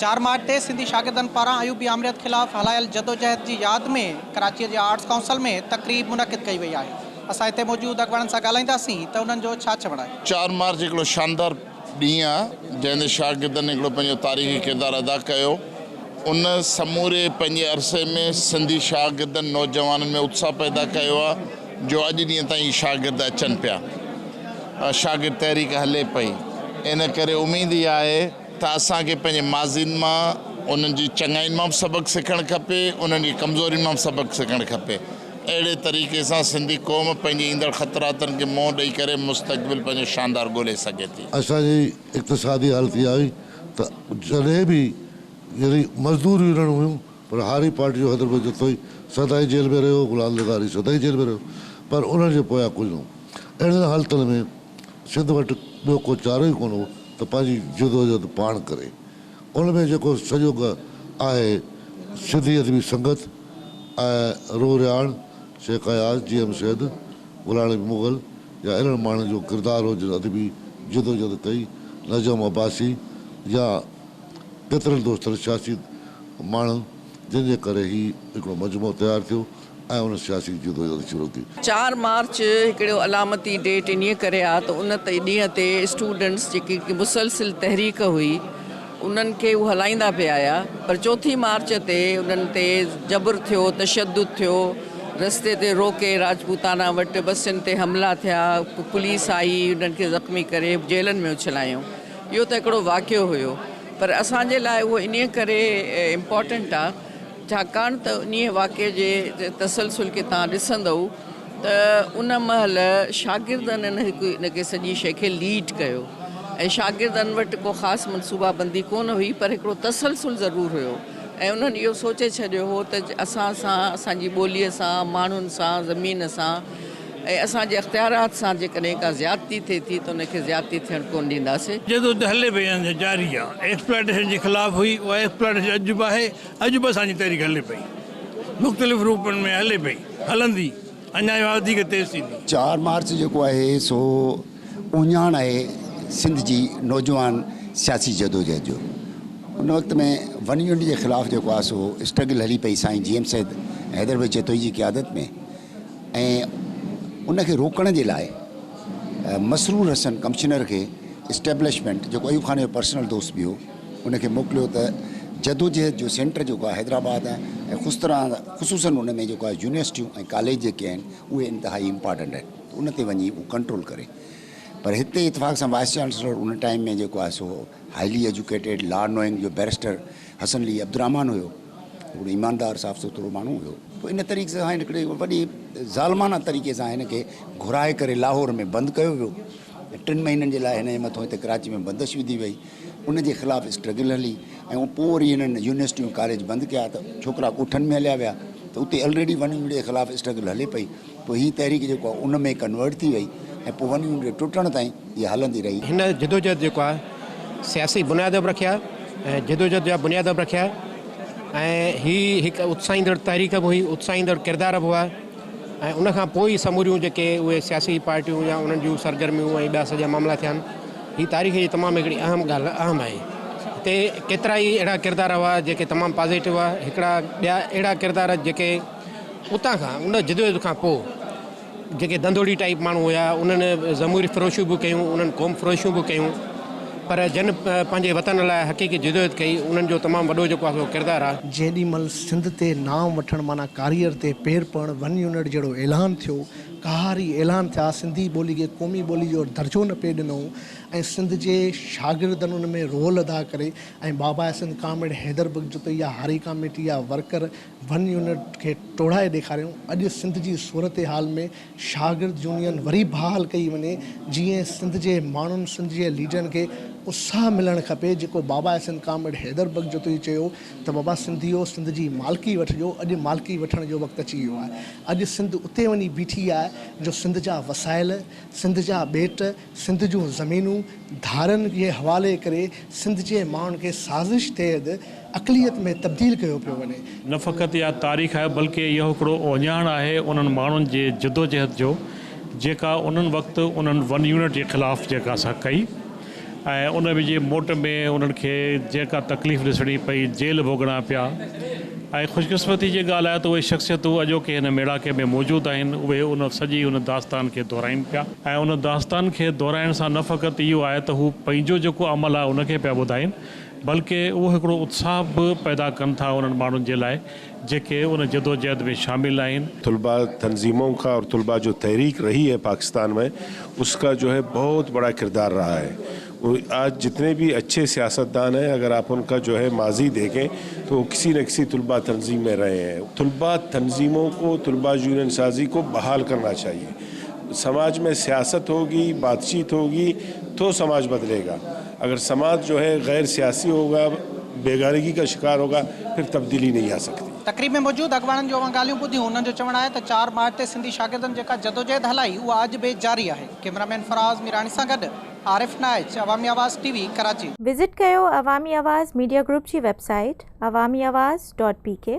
چار مارچ تي سنڌي شاگردن پاران ايوبي آمريت خلاف هلايل جدوجهد جي ياد ۾ ڪراچيء جي آرٽس ڪائونسل ۾ تقريب منعقد ڪئي وئي آهي. اسان هتي موجود اڳواڻن سان ڳالهائينداسين ته انهن جو ڇا چوڻ آهي. چار مارچ هڪڙو شاندار ڏينهن آهي جنهن تي شاگردن هڪڙو پنهنجو تاريخي ڪردار ادا ڪيو. ان سموري پنهنجي عرصي ۾ سنڌي شاگردن نوجوانن ۾ اتساهه پيدا ڪيو آهي جو اڄ ڏينهن تائين شاگرد اچن پيا شاگرد تحريڪ هلي پئي ان ڪري اميد اها آهي ته اسان کي پنهنجي ماضين مان انهن جي چڱاين مان به سبق سکڻ کپي، انهن جي ڪمزورين مان به سبق سکڻ کپي. اهڙي طريقي سان سنڌي قوم پنهنجي ايندڙ خطراتن کي منهن ڏئي ڪري مستقبل پنهنجو شاندار ڳولي سگهي ٿي. اسان جي اقتصادي حالت اها هئي ته جڏهن به يعني مزدور يونين هيون پر هاري پارٽي جو حيدربخش جتوئي سدائين جيل ۾ رهيو، غلام لغاري سدائين جيل ۾ رهيو پر انهن جي پويان ڪجهه نه هو. اهڙين حالتن ۾ سنڌ وٽ ٻيو ڪو چارو ئي ڪونه هو ته پنهنجي جدوجهد پاڻ ڪري. ان ۾ جيڪو سڄوڳ آهي سنڌي ادبي سنگت ۽ روح رهاڻ، شيخ اياز، جي ايم سيد، غلام نبي مغل يا اهڙن ماڻهن جو ڪردار هو جن ادبي جدوجهد ڪئي، نجم عباسي يا ڪيترن دوستن سياسي ماڻهن جن جي ڪري هي هڪڙو مجموعو تيار ٿيو. ۽ ان سياسي جدوجهد شروع ٿي. چار مارچ هڪڙو علامتي ڊيٽ انهيء ڪري آ ته ان ڏينهن تي اسٽوڊنٽس جيڪي هڪ مسلسل تحريڪ هئي انهن کي هو هلائيندا پئي آيا پر چوٿين مارچ تي انهن تي جبر ٿيو تشدد ٿيو رستي تي روڪي راجپوتانا وٽ بسين تي حملا ٿيا پوليس آئي انهن کي زخمي ڪري جيلن ۾ اڇلايائون اهو ته هڪڙو واقعو هيو پر اسان جي لاء اهو انهيء ڪري امپارٽنٽ آ ڇاڪاڻ ته انهيء واقعي جي تسلسل کي توهان ڏسندؤ ته ان مهل شاگردن ان هڪ ان کي سڄي شيء کي ليڊ ڪيو ۽ شاگردن وٽ ڪو خاص منصوبه بندي ڪونه هئي پر هڪڙو تسلسل ضرور هيو ۽ انهن اهو سوچي ڇڏيو هو ته اسان سان اسان جي ٻوليء سان ماڻهن سان زمين سان ۽ اسان جي اختيارات سان جيڪڏهن ڪا زيادتي ٿئي ٿي ته ان کي زيادتي ٿيڻ ڪونه ڏينداسين. جدوجھد هلي پئي ۽ جاري آ. ايڪسپلائيٽيشن جي خلاف هئي اها ايڪسپلائيٽيشن اڄ به آهي اڄ به اسان جي تحريڪ هلي پئي مختلف روپن ۾ هلي پئي هلندي اڃا اها وڌيڪ تيز ٿيندي. چار مارچ جيڪو آهي سو اهڃاڻ آهي سنڌ جي نوجوان سياسي جدوجهد جو. ان وقت ۾ ون يونٽ جي خلاف جيڪو آهي سو اسٽرگل هلي پئي سائين جي ايم سيد حيدر بخش جتوئي جي قيادت ۾. ۽ ان کي روڪڻ جي لاء مسرور حسن ڪمشنر کي اسٽيبلشمينٽ جيڪو ايوب خان جو پرسنل دوست به هو ان کي موڪليو ته جدوجهد جو سينٽر جيڪو آهي حيدرآباد ۽ خصوصن ان ۾ جيڪو آهي يونيورسٽيون ۽ ڪاليج جيڪي آهن اهي انتهائي امپارٽنٽ آهن ته ان تي وڃي هو ڪنٽرول ڪري پر هتي اتفاق سان وائس چانسلر ان ٽائيم ۾ جيڪو آهي سو هائلي ايجوڪيٽيڊ لا نوئنگ جو بئريسٽر حسن علي عبدالرحمان هيو هڪڙو ايماندار صاف سٿرو ماڻهو هيو. پوء ان طريقي سان هن هڪڙي وڏي ظالمانه طريقي سان هن کي گهرائي ڪري لاهور ۾ بند ڪيو ويو ۽ ٽن مهينن جي لاء هن جي مٿو هتي ڪراچي ۾ بندش وڌي وئي. ان جي خلاف اسٽرگل هلي ۽ پوء وري هنن يونيورسٽيون ڪاليج بند ڪيا ته ڇوڪرا ڳوٺن ۾ هليا ويا ته اتي الريڊي ون يونٽ جي خلاف اسٽرگل هلي پئي. پوء هي تحريڪ جيڪو آهي ان ۾ ڪنورٽ ٿي وئي ۽ پوء ون يونٽ جي ٽٽڻ تائين هيء هلندي رهي. هن جدوجهد جيڪو آهي سياسي بنياد به رکيا ۽ جدوجهد جا بنياد به رکيا ۽ هي هڪ اتساهيندڙ تحريڪ به هئي، اتساهيندڙ ڪردار به هئا ۽ ان کان پوء ئي سموريون جيڪي اهي سياسي پارٽيون يا انهن جون سرگرميون ۽ ٻيا سڄا معاملا ٿيا آهن. هي تاريخ جي تمام هڪڙي اهم ڳالهه اهم آهي. هتي ڪيترائي اهڙا ڪردار هئا جيڪي تمام پازيٽو هئا، هڪڙا ٻيا اهڙا ڪردار جيڪي اتان کان ان جدوجهد کان پوء جيڪي ڌنڌوڙي ٽائيپ ماڻهو هيا انهن ضموري فروشيون به ڪيون انهن قوم فروشيون به ڪيون پر جن پنهنجي وطن لاء حقيقي جدوجهد ڪئي انهن جو تمام وڏو جيڪو آهي سو ڪردار آهي. جيڏي مھل سنڌ تي نانء وٺڻ معنيٰ ڪاريئر تي پير پوڻ ون يونٽ جهڙو اعلان ٿيو، قهاري اعلان ٿيا، سنڌي ٻولي کي قومي ٻولي جو درجو نه پئي ڏنو ۽ سنڌ جي شاگردن ان ۾ رول ادا ڪري ۽ باباء سنڌ ڪامريڊ حيدر بخش جتوئي يا هاري ڪاميٽي يا ورڪر ون يونٽ کي ٽوڙائي ڏيکاريون، اڄ سنڌ جي صورتحال ۾ شاگرد يونين وري بحال ڪئي وڃي جيئن سنڌ جي ماڻهن سنڌ جي ليڊرن کي اتساهه ملڻ کپي جيڪو باباء سنڌ ڪامريڊ حيدر بخش جتوئي چيو ته بابا سنڌيو سنڌ جي مالڪي وٺجو اڄ مالڪي وٺڻ جو وقت اچي ويو آهي اڄ سنڌ اتي وڃي بيٺي آهي جو سنڌ جا وسائل سنڌ جا ٻيٽ سنڌ جون زمينون ڌارين جي حوالي ڪري سنڌ جي ماڻهن کي سازش تحت اقليت ۾ تبديل ڪيو پيو وڃي. نه فقط اها تاريخ آهي بلڪه اهو هڪڙو اهڃاڻ آهي انهن ماڻهن جي جدوجهد جو جيڪا انهن وقت انهن ون يونٽ جي خلاف جيڪا سا ڪئي ۽ ان جي موٽ ۾ انهن کي جيڪا تڪليف ڏسڻي پئي، جيل ڀوڳڻا پيا ۽ خوشقسمتي جي ڳالهه آهي ته اهي شخصيتون اڄوڪي هن ميڙاڪي ۾ موجود آهن، اهي ان سڄي ان داستان کي دهرائين پيا ۽ ان داستان کي دهرائڻ سان نه فقط اهو آهي ته هو پنهنجو جيڪو عمل آهي ان کي پيا ٻڌائين بلڪه اهو هڪڙو اتساهه به پيدا ڪن ٿا انهن ماڻهن جي لاء جيڪي ان جدوجهد ۾ شامل آهن. طلبه تنظيمون کا اور طلبه جو تحريڪ رهي هي پاڪستان ۾ اس کا جو هي بهت بڙا ڪردار رها هي آج جتني ڀي اڇي سياستدان هين اگر آپ ان کا جو هي ماضي ديکين تو وو ڪسي نه ڪسي طلبه تنظيم ۾ رهي هين طلبه تنظيمون کو طلبه يونين سازي کو بحال ڪرنا چاهيي سماج ۾ سياست هوگي بات چيت هوگي تو سماج بدلي گا اگر سماج جو هي غير سياسي هوگا بيگانگي کا شڪار هوگا پھر تبديلي نهين آ سڪتي. تقريب ۾ موجود اڳواڻن جون اوهان ڳالهيون ٻڌيون، انهن جو چوڻ آهي ته چار مارچ تي سنڌي شاگردن جيڪا جدوجهد هلائي اها اڄ به جاري آهي. ڪئميرا مين فراز ميراڻي سان گڏ Arif Naich, Awami Awaz T V, Karachi. Visit ڪيو عوامي آواز ميڊيا گروپ جي website Awami Awaz dot P K.